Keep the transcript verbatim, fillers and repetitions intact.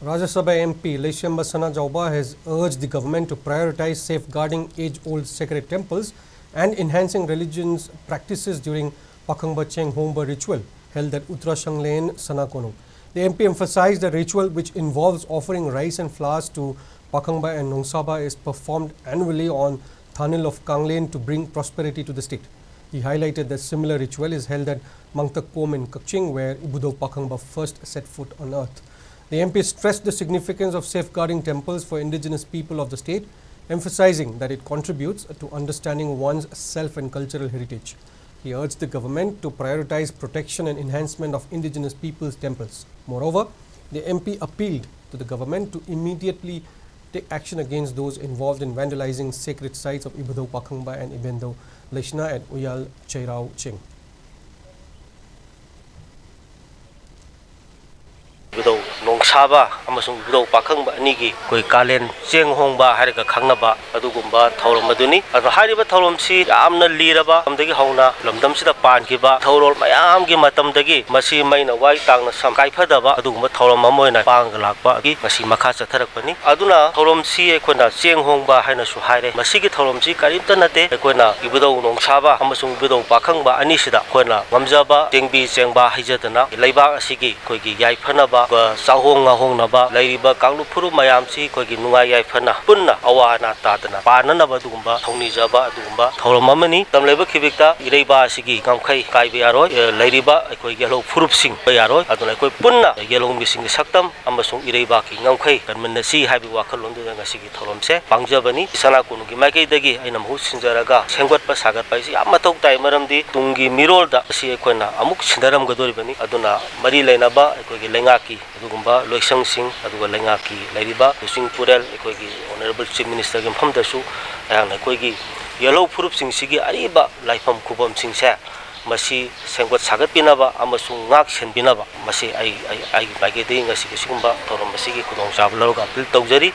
Rajya Sabha M P Leishemba Sanajaoba has urged the government to prioritize safeguarding age-old sacred temples and enhancing religious practices during Pakhangba Chenghongba ritual held at Uttara Shanglen, Sanakonong. The M P emphasized the ritual, which involves offering rice and flowers to Pakhangba and Nongsaba, is performed annually on Thanil of Kanglen to bring prosperity to the state. He highlighted that similar ritual is held at Mangtakom in Kakching, where Ibudhou Pakhangba first set foot on earth. The M P stressed the significance of safeguarding temples for indigenous people of the state, emphasizing that it contributes to understanding one's self and cultural heritage. He urged the government to prioritize protection and enhancement of indigenous people's temples. Moreover, the M P appealed to the government to immediately take action against those involved in vandalizing sacred sites of Ibudhou Pakhangba and Ibendou Leishna at Uyal Chairao Ching. ꯏꯕꯨꯙꯧ ꯅꯣꯡꯁꯥꯕ ꯑꯃꯁꯨꯡ ꯏꯕꯨꯙꯧ ꯄꯥꯈꯪꯕ ꯑꯅꯤꯒꯤ ꯑꯩꯈꯣꯏ ꯀꯥꯂꯦꯟ ꯆꯦꯡ ꯍꯣꯡꯕ ꯍꯥꯏꯔꯒ ꯈꯪꯅꯕ ꯑꯗꯨꯒꯨꯝꯕ ꯊꯧꯔꯝ ꯑꯗꯨꯅꯤ꯫ ꯑꯗꯣ ꯍꯥꯏꯔꯤꯕ ꯊꯧꯔꯝꯁꯤ ꯌꯥꯝꯅ ꯂꯤꯔꯕ ꯃꯇꯝꯗꯒꯤ ꯍꯧꯅ ꯂꯝꯗꯝꯁꯤꯗ ꯄꯥꯟꯈꯤꯕ ꯊꯧꯔꯣꯜ ꯃꯌꯥꯝꯒꯤ ꯃꯇꯝꯗꯒꯤ ꯃꯁꯤ ꯃꯩꯅ ꯋꯥꯏ ꯇꯥꯡꯅ ꯁꯝ ꯀꯥꯏꯐꯗꯕ ꯑꯗꯨꯒꯨꯝꯕ ꯊꯧꯔꯝ ꯑꯃ ꯑꯣꯏꯅ ꯄꯥꯡꯉꯒ ꯂꯥꯛꯄ ꯑꯗꯨꯒꯤ ꯃꯁꯤ ꯃꯈꯥ ꯆꯠꯊꯔꯛꯄꯅꯤ꯫ ꯑꯗꯨꯅ ꯊꯧꯔꯝꯁꯤ ꯑꯩꯈꯣꯏꯅ ꯆꯦꯡ ꯍꯣꯡꯕ ꯍꯥꯏꯅꯁꯨ ꯍꯥꯏꯔꯦ꯫ ꯃꯁꯤꯒꯤ ꯊꯧꯔꯝꯁꯤ ꯀꯔꯤꯝꯇ ꯅꯠꯇꯦ, ꯑꯩꯈꯣꯏꯅ ꯏꯕꯨꯙꯧ ꯅꯣꯡꯁꯥꯕ ꯑꯃꯁꯨꯡ ꯏꯕꯨꯙꯧ ꯄꯥꯈꯪꯕ ꯑꯅꯤꯁꯤꯗ ꯑꯩꯈꯣꯏꯅ ꯉꯝꯖꯕ ꯆꯦꯡꯕꯤ ꯆꯦꯡꯕꯥ ꯍꯩꯖꯗꯅ ꯂꯩꯕꯥꯛ ꯑꯁꯤꯒꯤ ꯑꯩꯈꯣꯏꯒꯤ ꯌꯥꯏꯐꯅꯕ, ꯆꯥꯍꯣꯡ ꯉꯥꯍꯣꯡꯅꯕ, ꯂꯩꯔꯤꯕ ꯀꯥꯡꯂꯨꯞ ꯐꯨꯔꯨꯞ ꯃꯌꯥꯝꯁꯤ ꯑꯩꯈꯣꯏꯒꯤ ꯅꯨꯡꯉꯥꯏ ꯌꯥꯏꯐꯅ ꯄꯨꯟꯅ ꯑꯋꯥ ꯑꯅꯥ ꯇꯥꯗꯅ ꯄꯥꯟꯅꯅꯕ ꯑꯗꯨꯒꯨꯝꯕ ꯊꯧꯅꯤꯖꯕ ꯑꯗꯨꯒꯨꯝꯕ ꯊꯧꯔꯝ ꯑꯃꯅꯤ꯫ ꯃꯇꯝ ꯂꯩꯕ ꯈꯤꯕꯤꯛꯇ ꯏꯔꯩꯕꯥꯛ ꯑꯁꯤꯒꯤ ꯉꯝꯈꯩ ꯀꯥꯏꯕ ꯌꯥꯔꯣꯏ꯫ ꯑꯦ, ꯂꯩꯔꯤꯕ ꯑꯩꯈꯣꯏ ꯌꯦꯜꯍꯧ ꯐꯨꯔꯨꯞꯁꯤꯡ ꯌꯥꯔꯣꯏ꯫ ꯑꯗꯨꯅ ꯑꯩꯈꯣꯏ ꯄꯨꯟꯅ ꯌꯦꯜꯍꯧ ꯃꯤꯁꯤꯡꯒꯤ ꯁꯛꯇꯝ ꯑꯃꯁꯨꯡ ꯏꯔꯩꯕꯥꯛꯀꯤ ꯉꯝꯈꯩ ꯀꯟꯃꯤꯟꯅꯁꯤ ꯍꯥꯏꯕꯒꯤ ꯋꯥꯈꯜꯂꯣꯟꯗꯨꯗ ꯉꯁꯤꯒꯤ ꯊꯧꯔꯝꯁꯦ ꯄꯥꯡꯖꯕꯅꯤ꯫ ꯏꯁꯥꯅ ꯀꯣꯅꯨꯡꯒꯤ ꯃꯥꯏꯀꯩꯗꯒꯤ ꯑꯩꯅ ꯃꯍꯨꯠ ꯁꯤꯟꯖꯔꯒ ꯁꯦꯝꯒꯠꯄ ꯁꯥꯒꯠꯄ ꯍꯥꯏꯁꯤ ꯌꯥꯝ ꯃꯊꯧ ꯇꯥꯏ, ꯃꯔꯝꯗꯤ ꯇꯨꯡꯒꯤ ꯃꯤꯔꯣꯜꯗ ꯑꯁꯤ ꯑꯩꯈꯣꯏꯅ ꯑꯃꯨꯛ ꯁꯤꯟꯅꯔꯝꯒꯗꯧꯔꯤꯕꯅꯤ꯫ ꯑꯗꯨꯅ ꯃꯔꯤ ꯂꯩꯅꯕ ꯑꯩꯈꯣꯏꯒꯤ ꯂꯩꯉꯥꯛꯀꯤ ꯑꯗꯨꯒꯨꯝꯕ ꯂꯣꯏꯁꯪꯁꯤꯡ, ꯑꯗꯨꯒ ꯂꯩꯉꯥꯛꯀꯤ ꯂꯩꯔꯤꯕ ꯂꯨꯆꯤꯡ ꯄꯨꯔꯦꯜ, ꯑꯩꯈꯣꯏꯒꯤ Honourable Chief Ministerꯒꯤ ꯃꯐꯝꯗꯁꯨ ꯑꯩꯍꯥꯛꯅ ꯑꯩꯈꯣꯏꯒꯤ ꯌꯦꯜꯍꯧ ꯐꯨꯔꯨꯞꯁꯤꯡꯁꯤꯒꯤ ꯑꯔꯤꯕ ꯂꯥꯏꯐꯝ ꯈꯨꯕꯝꯁꯤꯡꯁꯦ ꯃꯁꯤ ꯁꯦꯝꯒꯠ ꯁꯥꯒꯠꯄꯤꯅꯕ ꯑꯃꯁꯨꯡ ꯉꯥꯛ ꯁꯦꯟꯕꯤꯅꯕ ꯃꯁꯤ ꯑꯩ, ꯑꯩ, ꯑꯩꯒꯤ ꯃꯥꯏꯀꯩꯗꯒꯤ ꯉꯁꯤꯒꯤ ꯁꯤꯒꯨꯝꯕ ꯊꯧꯔꯝ ꯑꯁꯤꯒꯤ ꯈꯨꯗꯣꯡꯆꯥꯕ ꯂꯧꯔꯒ ꯑꯄꯤꯜ ꯇꯧꯖꯔꯤ꯫